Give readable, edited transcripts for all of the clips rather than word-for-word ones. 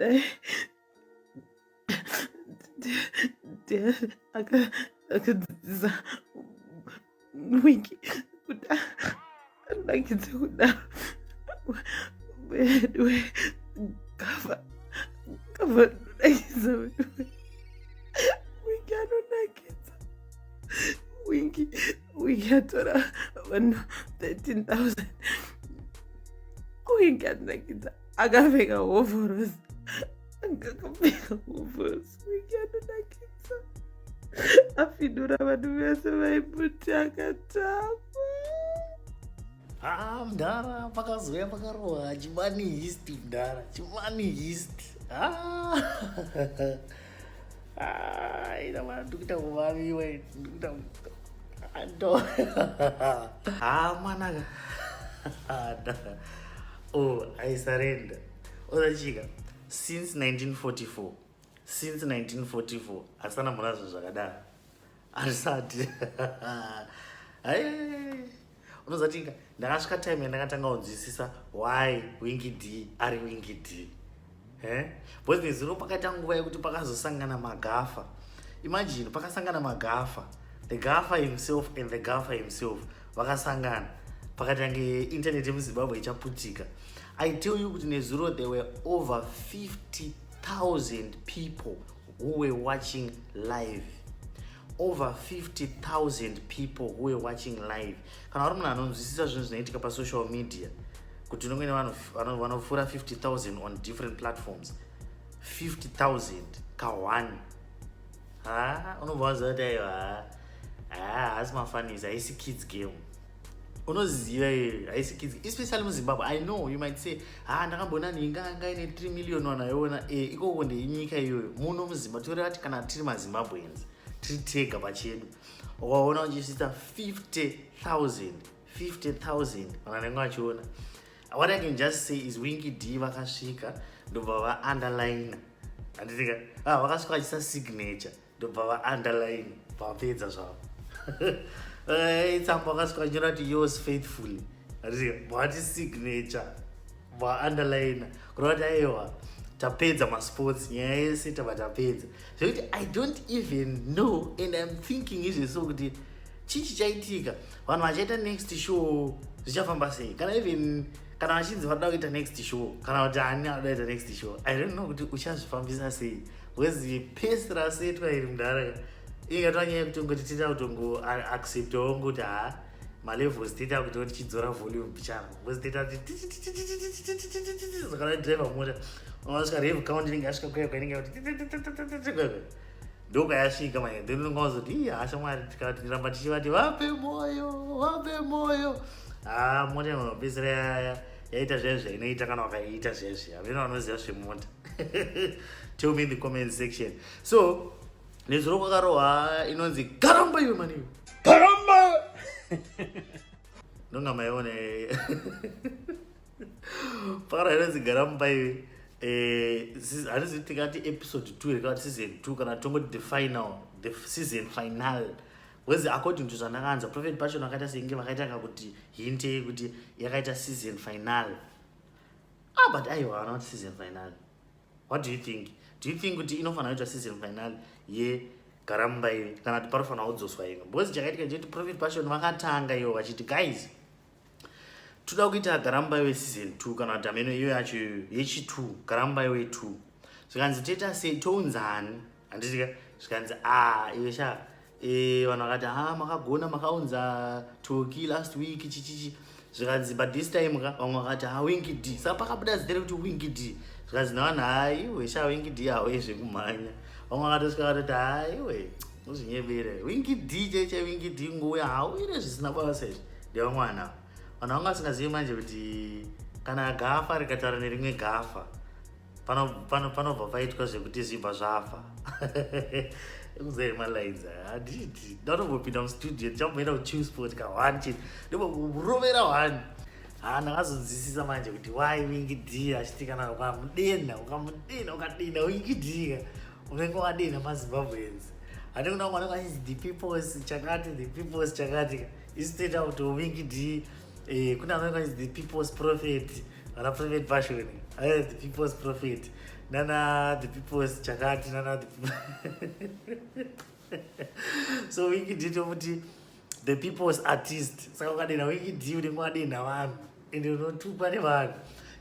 Dai akadzidzisa Winky kuti anakidze kudaro. Weduwe, gava gava anonakidza weduwe. Winky anonakidza. Winky, Winky atora vanhu 13,000. Winky anonakidza, akapfeka hovhorosi, akapfeka hovhorosi. Winky anonakidza, afindura vanhu vese vaimuti akatamba. Ah, mdara, pakazouya pakarohwa chimani hist, mdara, chimani hist. Ah. Ah, ina mwana, ndikuita kuvaviwa, ndikuita ando. Ah, mwana. Oh, I surrender. Osachika since 1944, since 1944 asana muna zvinhu zvakadaro, hazvisati. Unozatinga ndakasvika time yandakatanga kunzwisisa why Winky D ari Winky D. Because nezuro pakaita nguva yekuti pakazosangana magafa. Imagine, pakasangana magafa, the gafa himself and the gafa himself vakasangana, pakatange internet yemuZimbabwe ichaputika. I tell you kuti nezuro there were over 50,000 people who were watching live, over 50,000 people who were watching live. Kana uri munhu anonzwisisa zvinhu zvinoitika pasocial media, kuti unenge nevanhu vanopfuura 50,000 on different platforms, 50,000 ka1, ha, unobva waziva kuti aiwa, ha, haasi mafanisi, haisi kids game. Unoziva iyoyo haisi kids, especially muZimbabwe. I know you might say, "Ha, ndakambona nhinga anga ine 3 million vanhu aiona." Ikoko ndeinyika iyoyo. Muno muZimbabwe, toreva kuti kana tiri maZimbabweans, tiri tega pachedu, ukaona uchisvitsa 50,000, 50,000 vanhu vanenge vachiona. What I can just say is Winky D vakasvika, ndobva vaunderline, handitika? Ah, vakasvika vachisa signature, ndobva vaunderline, vapedza zvavo. Tsamba vakasvika vanyora kuti "Yours faithfully", handitika? Vati signature, vaunderline, kureva kuti aiwa, tapedza masports, nyaya yese tabva tapedza. Zvekuti I don't even know, and I'm thinking izveso kuti chii chichaitika, vanhu vachaita next show zvichafamba sei, kana even kana vachinzi vanoda kuita next show, kana kuti ani anoda kuita next show. I don't know kuti uchazvifambisa sei, because pace rasetwa iri, mudhara, ingatova nyaya yekutongoti tiita kutongo acceptawo ngoti ha, malevels tiita kuti tichidzora volume pichana, because tiita kuti driver mota unasvika rev count inenge yasvika kuya kwainenge kuti ndokwayasvika manje. Then unonga wazoti, "Ii, hasha Mwari," tikati tiramba tichivati vape moyo, vape moyo. Ha, mota inopedzisira yaita zviya zvainoita kana wakaiita zviya zviya. Havena vanoziva zvemota, tell me in the comment section. So nezuro kwakarohwa inonzi Garamba iwe maniwe. Garamba. Ndonga maiona pakara inonzi Garamba iwe. Handizivi tikati episode 2 here, kana season 2, kana tongoti the final, the season final, because according to zvandakanzwa, Prophet Passion vakaita senge vakaita kakuti hint yekuti yakaita season final. Ah, but aiwa, vana kuti season final, what do you think? Do you think kuti inofanira kuita season final yeGaramba iwe, kana kuti panofanira kudzoswa imwe? Because chakaitika chekuti Prophet Passion vakatanga ivo vachiti, "Guys, toda kuita Garamba iwe season 2," kana kuti hameno iyo yacho yechi2, Garamba iwe 2. Zvikanzi, "Toita sei? Tounzani?" Handitika? Zvikanzi, "A, iwe sha." Vanhu vakati, "Ha, makagona, makaunza Toki last week, chichichi." Zvikanzi, "But this time ka." Vamwe vakati, "Ha, Winky D." Saka pakabuda zita rekuti Winky D. Zvikanzi navanhu, "Ha, iwe sha, Winky D hawe zvekumhanya." Vamwe vakatosvika vatoti, "Ha, iwe uzvinyebere, Winky D chaicha, Winky D ngouya hauire zvisina basa izvi." Ndevamwe vanhu ava, vanhu vanga vasingazivi manje kuti kana gafa rikataura nerimwe gafa, panobva paitwa zvekuti zvibva zvafa. Kuzere malines handiti? Ndatombopinda mustudio, ndichamboenda kuChillspot ka1 chete, ndomborovera 1. Ha, ndakazonzwisisa manje kuti why Winky D achiti kana ukamudena, ukamudena, ukadena Winky D ka, unenge wadena maZimbabweans. Handi kuna mwana vachinzi the people's chakati, the people's chakati ka? Isu toita kuti Winky D, kuna vanenge vachinzi the people's prophet, vana Prophet Passion, the people's prophet. Nana the people's chakati, nana the people. So Winky D tomuti the people's artist. Saka ukadena Winky D, unenge wadena vanhu, ende unotukwa nevanhu,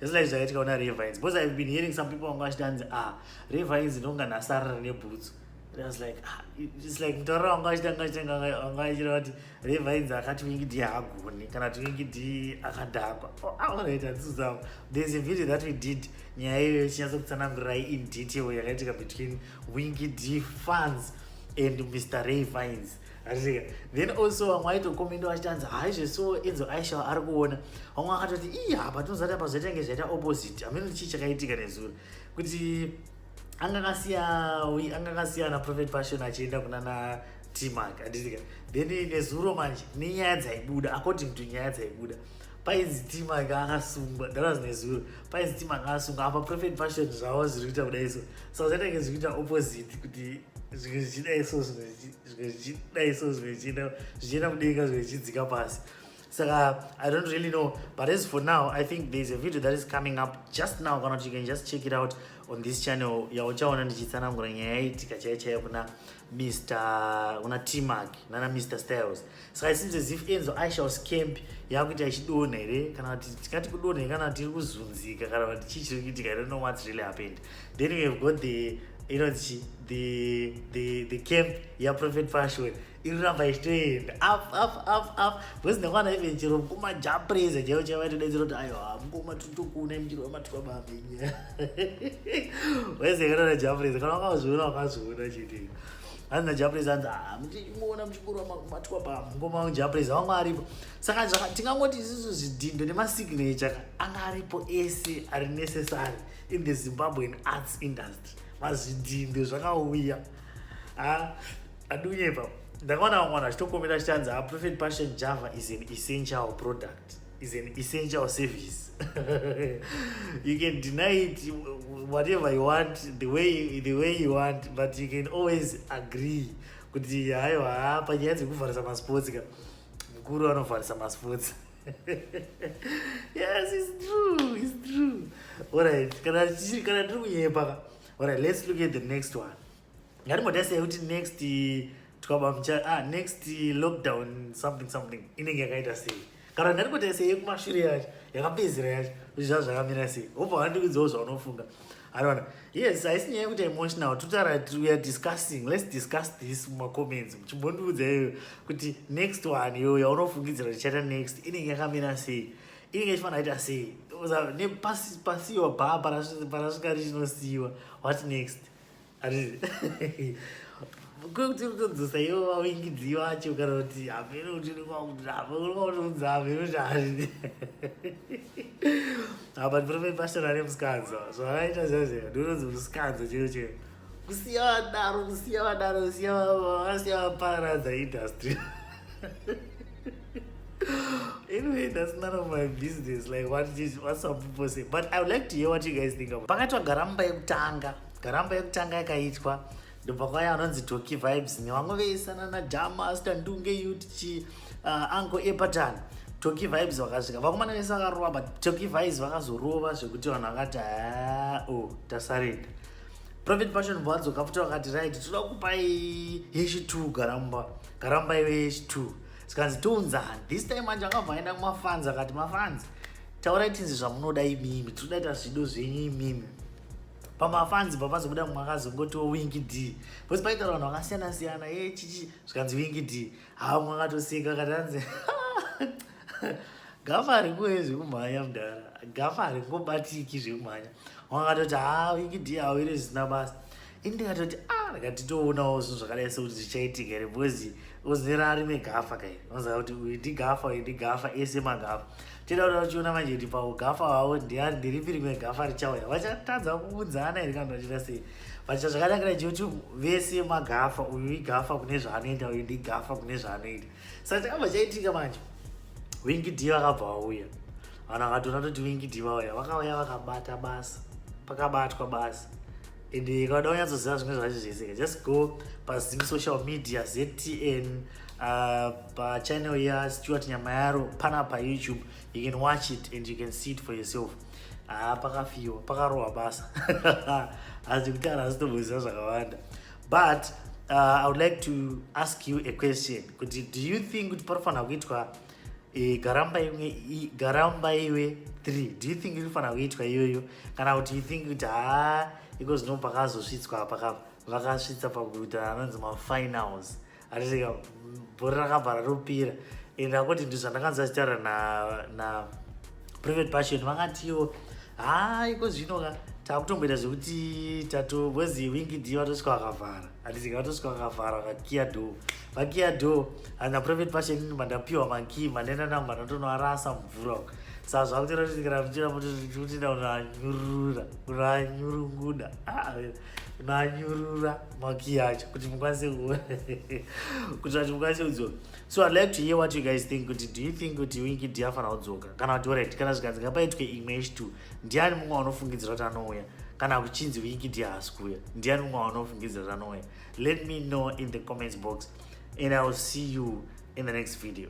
just like zvakaitika kuna Ray Vines, because I've been hearing some people vanga vachitanzi, "Ah, Ray Vines ndonga nhasarara nebhutsu." And I was like, ah, it's like mutauriro wanga vachitanga vachitanga, vanga vachireva kuti Ray Vines akati Winky D haagoni, kana kuti Winky D akadhakwa. Oh, alright, handisuzavo. There's a video that we did, nyaya iyoyo ichinyatsokutsanangurai in detail, yakaitika between Winky D fans and Mr Ray Vines. Atika then also vamwe vaitokomenda vachitanzi, "Haizve." So Enzo Ishall ari kuona vamwe vakatoti, "Iya, apa tinozati apa zvaitenge zvaita opposite." Hameno chii chakaitika nezuro, kuti anga akasiya naProphet Passion achienda kuna na Tmark, handitika? Then nezuro manje, nenyaya dzaibuda, according to nyaya dzaibuda, painzi Tmark akasungwa. That was nezuro. Painzi Tmark akasungwa. Apa Prophet Passion zvavo zviri kuita kudai, so saka zvaitenge zviri kuita opposite, kuti zvimwe zvichidai so, zvimwe zvichidai so, zvimwe zvichienda mudenga, zvimwe zvichidzika pasi. Saka I don't really know, but as for now, I think there's a video that is coming up just now, kana kuti you can just check it out on this channel, yauchaona ndichitsanangura nyaya yaitika chaiyo chaiyo kuna Mr, kuna Tmark nana Mr Styles. Saka it seems as if Enzo Ishall's camp yakuita ichidonha here, kana kuti tikati kudonha here, kana kuti iri kuzunzika, kana kuti chii chiri kuitika? I don't know what's really happened. Then we have got the inonzi the camp yaProphet Passion iri kuramba ichitoenda up, up, up, up, because ndakwana even chero mukoma Jah Prayzah chaivo chaivo vaitodaidzira kuti, "Aiwa mukoma, totokuna muchiro wematwa bamenya." Waizekanana Jah Prayzah, kana wakazviona, wakazviona chete. Hanzi naJah Prayzah, hanzi, "Ah, muchimuona muchikuru matwa ba." Mukoma wangu Jah Prayzah vanga aripo. Saka tingangoti isusu zvidhindo nemasignature anga aripo ese ari necessary in the Zimbabwean arts industry. Mazvidhindo zvakauya. Adunyepa, ndakaona vamwe vanhu vachitokomera vachichanzi, "Ah, Prophet Passion Java is an essential product, is an essential service." You can deny it whatever you want, the way you want, but you can always agree kuti haiwa, panyaya dzekuvharisa masports ka, mukuru anovharisa masports. Yes, it's true, it's true. Alright, kana ndiri kunyepa ka. Alright, let's look at the next one. Ngatimbotasei kuti next twaba mucha, ah, next lockdown something something inenge yakaita sei, kana ndatimbotasei kumashure yacho yakapedzera yacho, kuti zvaa zvakamira sei. Wobva wandikudzawo zvaunofunga. Anoona, yes, haisi nyaya yekuti emotional totara. We are discussing, let's discuss this mumacomments. Chimbondiudza iyoyo kuti next one iyoyo yaunofungidzira kuti chaita next inenge yakamira sei, inenge ichifanira kuita sei. Pasiwa bha parasvika richinosiyiwa, what next? Ati kwekuti kutodzosa ivo vaWinky D vacho, kana kuti hamene kuti unonzi hamene kuti hazvi. But Prophet Passion ane musikanzwa zvavaita zvazvo, ndinonzi musikanzwa chaiyo chaiyo. Kusiya vadaro, kusiya vadaro, kusiya vasiya vaparadza industry. Anyway, that's none of my business, like what some people say, but I would like to hear what you guys think about. Pakaitwa garamba yekutanga, garamba yekutanga yakaitwa, ndobva kwaya anonzi Toki Vibes nevamwe veisana naJamaster, Ndunge Youth, chi Uncle Epatan. Toki Vibes vakasvika, vakomana vese vakarova, but Toki Vibes vakazorova zvekuti vanhu vakati, "Ha, o oh, tasarenda." Prophet Passion vadzoka futi, vakati, "Right, toda kupai yechi2 garamba, garamba ive yechi2." Zikanzi, "Tounzani this time?" Manje akabva aenda kumafans, akati, "Mafans, taurai tinzi zvamunoda imimi, tinoda ita zvido zvenyu imimi." Pamafans papazobuda mumwe akazongotiwo Winky D, because paitaura vanhu vakasiyana siyana, e chichi, zvikanzi Winky D. Ha, mumwe akatoseka, akati, anzi, "Gafa ringoye zvekumhanya mudhara, gafa haringobatiki zvekumhanya." Mumwe akatoti, "Ha, Winky D hawiri zvisina basa." Ini ndikatoti, a, ndikati toonawo zvinhu zvakadai sekuti zvichaitika here, because uzera rimwe gafa kai, unoziva kuti uyu ndigafa, uyu ndigafa, ese magafa. Toda kuda uchiona manje kuti paugafa hwavo ndiani, ndiripi rimwe gafa richauya, vachatadza kuunzana here, kana vachiita sei? But chazvakanakira chekuti vese magafa, uyu igafa kune zvaanoita, uyu ndigafa kune zvaanoita. Saka chakabva chaitika manje, Winky D vakabva vauya. Vanhu vakatoona toti Winky D vauya, vakauya vakabata basa, pakabatwa basa. And ikada kunyatsoziva zvimwe zvacho zvese, just go paZim social media, ZTN, pachannel yaStewart Nyamayaro pana paYouTube. You can watch it and you can see it for yourself. Haa, pakafiwa, pakarohwa basa. Asi kuti anhu asitomboziva zvakawanda. But I would like to ask you a question kuti, do you think kuti panofanira kuitwa Garamba Imwe, Garamba Iwe 3? Do you think inofanira kuitwa iyoyo, kana kuti you think kuti haa, iko zvino pakazosvitswa pakapa, vakasvitsa pakuita anonzi mafinals, atisika bhora rakabva ratopira? And akuti ndi zvandakanzi achitaura na Prophet Passion, vakatiwo haa, iko zvino ka takutomboita zvekuti tato, because Winky D vatosvika vakavhara, handisika vatosvika vakavhara, vakakiya door, vakiya door. Ana Prophet Passion, ini mandapiwa makii, mandaenda namo, mandatonoarasa mvura. Saka zvakutoita kuti kana muchira unoanyurura, unoanyurunguda, unoanyurura makii acho kuti mukwanise kuti vati mukwanise kudzoka. So I'd like to hear what you guys think kuti, do you think kuti Winky D afanira kudzoka, kana kuti, alright, kana zvikanzi ngapaitwe imwe H2, ndiani mumwe wanofungidzira kuti anouya? Kana kuchinzi Winky D haasi kuuya, ndiani mumwe wanofungidzira kuti anouya? Let me know in the comments box and I will see you in the next video.